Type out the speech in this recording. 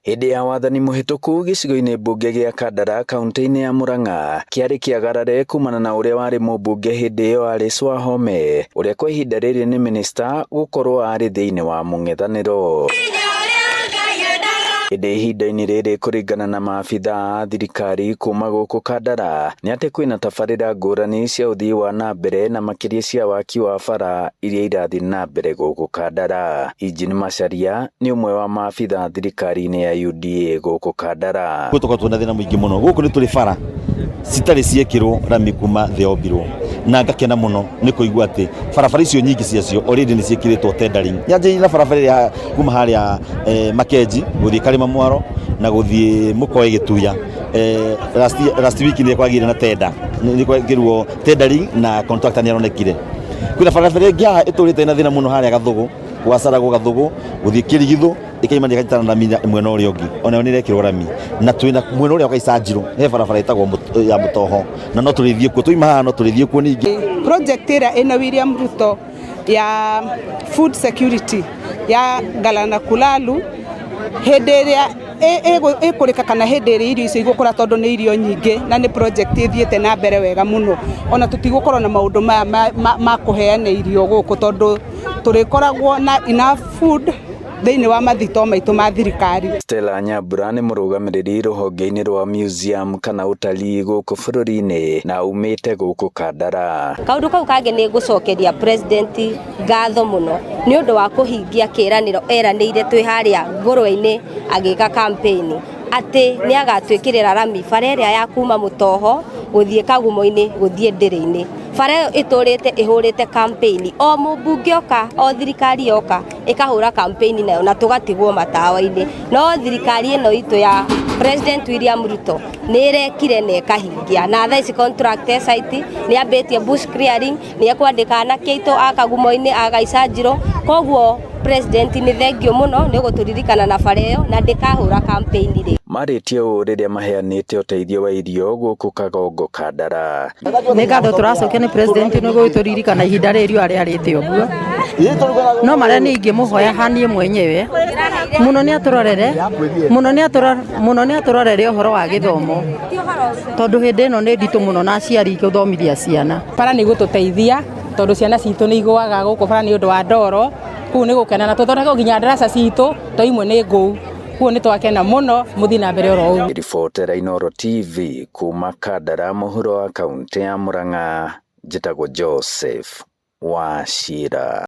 Hĩndĩ ya wathani mũhĩtũku gĩcigo-inĩ mbunge gĩa Kandara kaunti-inĩ ya Murang'a kĩarĩ kĩagarare kumana na ũrĩa warĩ mũmbunge hĩndĩ ĩyo Alice Wahome ũrĩa kwa ihinda rĩrĩ nĩ minista gũkorwo arĩ thĩinĩ wa mũng'ethanĩro. Ĩndĩ ihinda-inĩ rĩrĩ kũringana na maabitha a thirikari kuma gũkũ Kandara nĩ atĩ kwĩna tabarĩra ngũrani cia ũthii wa na mbere na makĩria cia waki wa bara iria irathiĩ na mbere gũkũ Kandara. Eugene Macharia nĩ ũmwe wa maabitha thirikari-inĩ ya UDA gũkũ Kandara. Gũtũkorwo twĩna thĩna mũingĩ mũno gũkũ nĩ tũrĩ bara citarĩ ciekĩrwo rami kuma thĩ yombirwo, na ngakena mũno nĩ kũigua atĩ barabara icio nyingĩ ciacio already nĩ ciĩkĩrĩtwo tendering. Nyanjĩrĩirie na barabara ĩrĩa kuma harĩa Makenji gũthiĩ Karĩma Mwaro na gũthiĩ Mũkoe Gĩtuya. Last week nĩ kwagĩire na tender, nĩ kwekĩrwo tendering na contractor nĩ aronekire. Kwĩna barabara ĩngĩ haha ĩtũrĩte na thĩna mũno harĩa Gathũgũ, gwacaragwo Gathũgũ gũthiĩ Kĩrigithũ ĩkaimania ĩkanyitana na rami mwena ũrĩa ũngĩ, onayo nĩ ĩrekĩrwo rami. Na twĩna mwena ũrĩa wa Gaicanjirũ he barabara ĩtagwo ya Mũtoho na no tũrĩthiĩ kuo, twauma haha no tũrĩthiĩ kuo ningĩ. Project ĩrĩa ĩna William Ruto ya food security ya Galana Kulalu hĩndĩ ĩrĩa ĩkũrĩka kana hĩndĩ ĩrĩa irio icio igũkũra tondũ nĩ irio nyingĩ na nĩ project ĩthiĩte na mbere wega mũno, ona tũtigũkorwo na maũndũ maya ma kũheana irio gũkũ tondũ tũrĩkoragwo na enough food thĩinĩ wa mathito maitũ ma thirikari. Stella Nyambura nĩ mũrũgamĩrĩri rũhonge-inĩ rwa museum kana utalii gũkũ bũrũri-inĩ na aumĩte gũkũ Kandara. Kaũndũ kau kangĩ nĩ gũcokeria president ngatho mũno nĩ ũndũ wa kũhingia kĩĩranĩro eranĩire twĩ harĩa ngũrwe-inĩ agĩka campaign atĩ nĩ agatwĩkĩrĩra rami bara ĩrĩa ya kuma Mũtoho gũthiĩ Kagumo-inĩ gũthiĩ Ndĩrĩ-inĩ. Bara ĩyo ĩtũrĩte ĩhũrĩte campaign o mũmbunge oka o thirikari yoka ĩkahũra campaign nayo na tũgatigwo matawa-inĩ, no thirikari ĩno itũ ya President William Ruto nĩ ĩrekire na ĩkahingia, na thaa ici contract site nĩ ambĩtie bush clearing, nĩ ekwandĩka anake aitũ a Kagumo-inĩ a Gaicanjirũ, koguo president nĩ thengio mũno nĩ gũtũririkana na bara ĩyo na ndĩkahũra campaign rĩngĩ. Marĩtie ũũ rĩrĩa maheanĩte ũteithio wa irio gũkũ Kagongo Kandara. Nĩ ngatho tũracokia nĩ president nĩ gũgĩtũririkana ihinda rĩrĩ riũa rĩarĩte ũguo, no marĩa niĩ ingĩmũhoya haniĩ mwenyewe mũno nĩ atũrorere mũno nĩ atũrorere ũhoro wa gĩthomo, tondũ hĩndĩ ĩno nĩ nditũ mũno na aciari gũthomithia ciana. Bara nĩ igũtũteithia tondũ ciana citũ nĩ igũaga gũkũ bara nĩ ũndũ wa ndoro, kũu nĩ gũkena na tũthondeke nginya ndaraca citũ to imwe nĩ ngũu, kũu nĩ twakena mũno, mũthiĩ na mbere oro ũguo. Ribotera Inooro TV kuma Kandara mũhuro wa kaunti ya Murang'a, njĩtagwo Joseph Wachira.